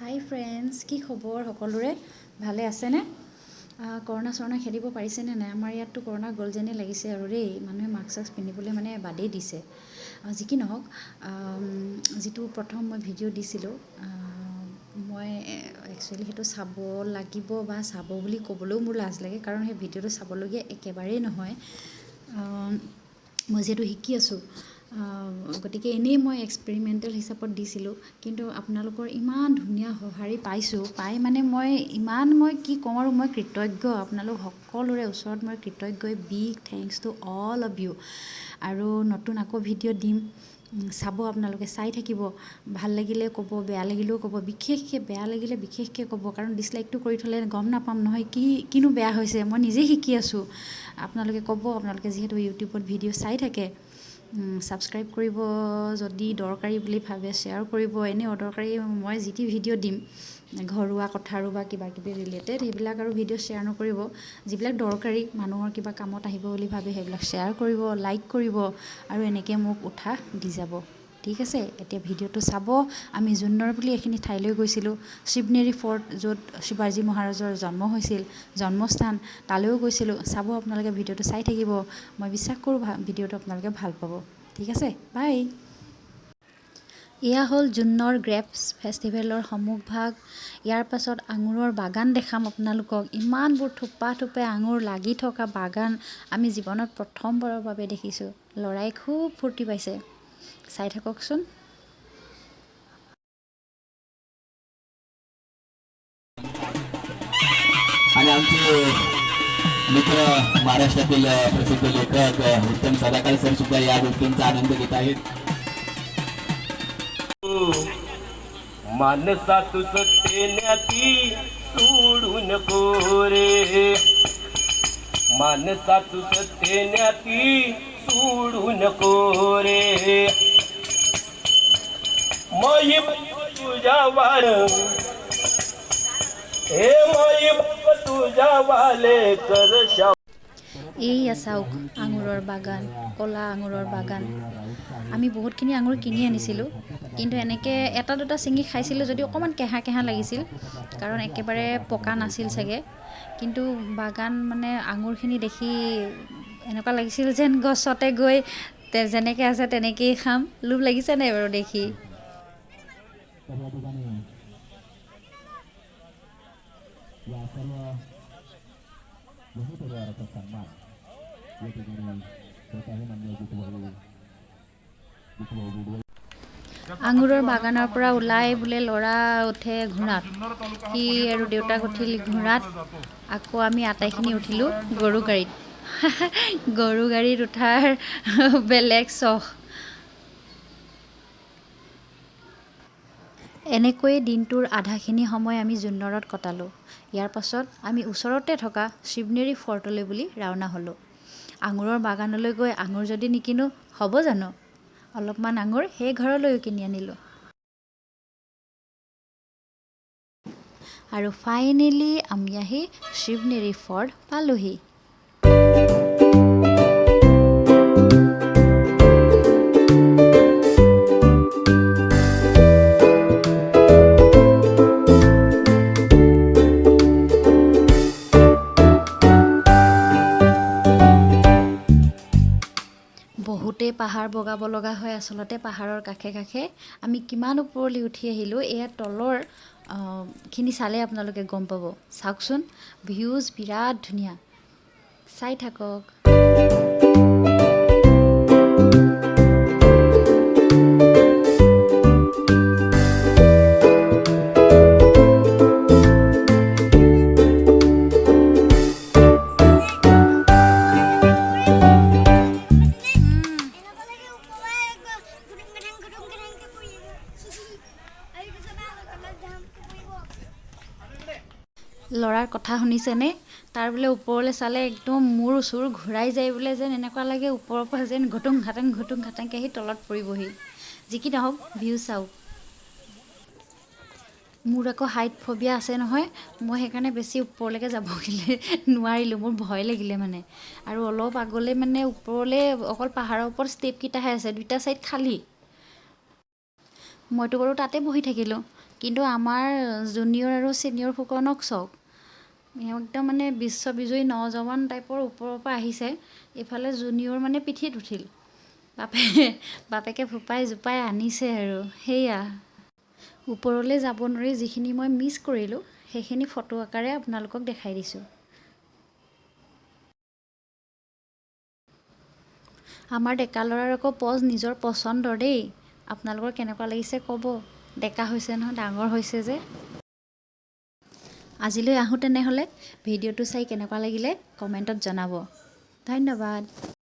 হাই friends, কি খবৰ সকলোৰে? ভালে আছেনে? কৰোণা চৰোণা খেদিব পাৰিছেনে নাই? আমাৰ ইয়াততো কৰোণা গ'ল যেনেই লাগিছে আৰু দেই। মানুহে মাস্ক চাস্ক পিন্ধিবলৈ মানে বাদেই দিছে। যি কি নহওক, যিটো প্ৰথম মই ভিডিঅ' দিছিলোঁ, মই একচুৱেলি সেইটো চাব লাগিব বা চাব বুলি ক'বলৈও মোৰ লাজ লাগে, কাৰণ সেই ভিডিঅ'টো চাবলগীয়া একেবাৰেই নহয়। মই যিহেতু শিকি আছোঁ, গতিকে এনেই মই এক্সপেৰিমেণ্টেল হিচাপত দিছিলোঁ। কিন্তু আপোনালোকৰ ইমান ধুনীয়া সঁহাৰি পাইছোঁ, পাই মানে মই ইমান মই কি কওঁ আৰু, মই কৃতজ্ঞ আপোনালোক সকলোৰে ওচৰত, মই কৃতজ্ঞ। Big thanks to all of you. আৰু নতুন আকৌ ভিডিঅ' দিম, চাব, আপোনালোকে চাই থাকিব। ভাল লাগিলে ক'ব, বেয়া লাগিলেও ক'ব, বিশেষকৈ বেয়া লাগিলে বিশেষকৈ ক'ব, কাৰণ ডিছলাইকটো কৰি থ'লে গম নাপাম নহয় কি কিনো বেয়া হৈছে। মই নিজেই শিকি আছোঁ, আপোনালোকে ক'ব। আপোনালোকে যিহেতু ইউটিউবত ভিডিঅ' চাই থাকে, ছাবস্ক্ৰাইব কৰিব যদি দৰকাৰী বুলি ভাবে, শ্বেয়াৰ কৰিব। এনেই অদৰকাৰী মই যি টি ভিডিঅ' দিম, ঘৰুৱা কথাৰো বা কিবা কিবি ৰিলেটেড, সেইবিলাক আৰু ভিডিঅ' শ্বেয়াৰ নকৰিব। যিবিলাক দৰকাৰী, মানুহৰ কিবা কামত আহিব বুলি ভাবে, সেইবিলাক শ্বেয়াৰ কৰিব, লাইক কৰিব আৰু এনেকৈ মোক উৎসাহ দি যাব। ঠিক আছে, এতিয়া ভিডিঅ'টো চাব। আমি জুন্নৰ বুলি এইখিনি ঠাইলৈ গৈছিলোঁ, শিৱনেৰী ফৰ্ট, য'ত শিৱাজী মহাৰাজৰ জন্ম হৈছিল, জন্মস্থান, তালৈও গৈছিলোঁ। চাব আপোনালোকে, ভিডিঅ'টো চাই থাকিব। মই বিশ্বাস কৰোঁ ভিডিঅ'টো আপোনালোকে ভাল পাব। ঠিক আছে, বাই। এয়া হ'ল জুন্নৰ গ্ৰেপছ ফেষ্টিভেলৰ সন্মুখভাগ। ইয়াৰ পাছত আঙুৰৰ বাগান দেখাম আপোনালোকক। ইমানবোৰ থোপা থোপে আঙুৰ লাগি থকা বাগান আমি জীৱনত প্ৰথমবাৰৰ বাবে দেখিছোঁ। ল'ৰাই খুব ফূৰ্তি পাইছে, চাই থাককচোন। आणि आमचे मित्र, महाराष्ट्रातील प्रसिद्ध लेखक उत्तम सदाकाळ सर सुद्धा या गोष्टींचा आनंद घेत आहेत. मानसा तू सत्य सोडू नको रे, मानसा तू सत्य सोडू नको रे. माई तुझ्या वार हे माई तुझ्या वाले कर शा. এইয়া চাওক আঙুৰৰ বাগান, ক'লা আঙুৰৰ বাগান। আমি বহুতখিনি আঙুৰ কিনি আনিছিলোঁ, কিন্তু এনেকৈ এটা দুটা ছিঙি খাইছিলোঁ যদিও অকণমান কেঁহা কেঁহা লাগিছিল, কাৰণ একেবাৰে পকা নাছিল চাগে। কিন্তু বাগান মানে আঙুৰখিনি দেখি এনেকুৱা লাগিছিল যেন গছতে গৈ যেনেকৈ আছে তেনেকেই খাম। লোভ লাগিছে নাই বাৰু দেখি? तर या ठिकाणी या सर्व बहु परिवाराचा सन्मान या ठिकाणी होत आहे. माननीय जितूभाऊ जितूभाऊ बिडवे. আঙুৰৰ বাগানৰ পৰা ওলাই বোলে ল'ৰা উঠে ঘোঁৰাত। সি আৰু দেউতাক উঠিল ঘোঁৰাত, আকৌ আমি আটাইখিনি উঠিলোঁ গৰু গাড়ীত। গৰু গাড়ীত উঠাৰ বেলেগ চখ। এনেকৈয়ে দিনটোৰ আধাখিনি সময় আমি জুন্নৰত কটালোঁ। ইয়াৰ পাছত আমি ওচৰতে থকা শিৱনেৰী ফৰ্টলৈ বুলি ৰাওনা হ'লোঁ। আঙুৰৰ বাগানলৈ গৈ আঙুৰ যদি নিকিনো হ'ব জানো? অলপমান আঙুৰ সেই ঘৰলৈও কিনি আনিলোঁ। আৰু ফাইনেলি আমি আহি শিৱনেৰী ফৰ্ট পালোহি। বহুতেই পাহাৰ বগাব লগা হয় আচলতে। পাহাৰৰ কাষে কাষে আমি কিমান ওপৰলৈ উঠি আহিলোঁ, এয়া তলৰ খিনি চালে আপোনালোকে গম পাব। চাওকচোন, ভিউজ বিৰাট ধুনীয়া, চাই থাকক। এনেকুৱা লাগে ওপৰৰ গুটুং গাটাং গুটুং গাটাংকে পৰিব। আৰু পিছত তলত ধামকে পৰিব। ল'ৰাৰ কথা শুনিছেনে? তাৰ বোলে ওপৰলৈ চালে একদম মূৰ চুৰ ঘূৰাই যায় বোলে, যেন এনেকুৱা লাগে ওপৰৰ পৰা যেন ঘুটুং ঘাটাং ঘুটুং ঘাটাংকৈ আহি তলত পৰিবহি। যি কি নহওক, ভিউ চাওক। মোৰ আকৌ হাইট ফবিয়া আছে নহয়, মই সেইকাৰণে বেছি ওপৰলৈকে যাবগৈ নোৱাৰিলোঁ, মোৰ ভয় লাগিলে মানে। আৰু অলপ আগলৈ মানে ওপৰলৈ অকল পাহাৰৰ ওপৰত ষ্টেপকেইটাহে আছে, দুইটা ছাইড খালী। মইতো বাৰু তাতে বহি থাকিলোঁ, কিন্তু আমাৰ জুনিয়ৰ আৰু ছিনিয়ৰ ফুকনক চাওক, একদম মানে বিশ্ববিজয়ী নজৱান টাইপৰ ওপৰৰ পৰা আহিছে। এইফালে জুনিয়ৰ মানে পিঠিত উঠিল, বাপেকে ফোপাই জোপাই আনিছে আৰু সেয়া ওপৰলৈ যাব নোৱাৰি যিখিনি মই মিছ কৰিলোঁ সেইখিনি ফটো আকাৰে আপোনালোকক দেখাই দিছোঁ। আমাৰ ডেকা ল'ৰাৰ আকৌ পজ নিজৰ পচন্দৰ দেই, আপোনালোকৰ কেনেকুৱা লাগিছে ক'ব। ডেকা হৈছে নহয়, ডাঙৰ হৈছে যে। আজিলৈ আহোঁ তেনেহ'লে। ভিডিঅ'টো চাই কেনেকুৱা লাগিলে কমেণ্টত জনাব। ধন্যবাদ।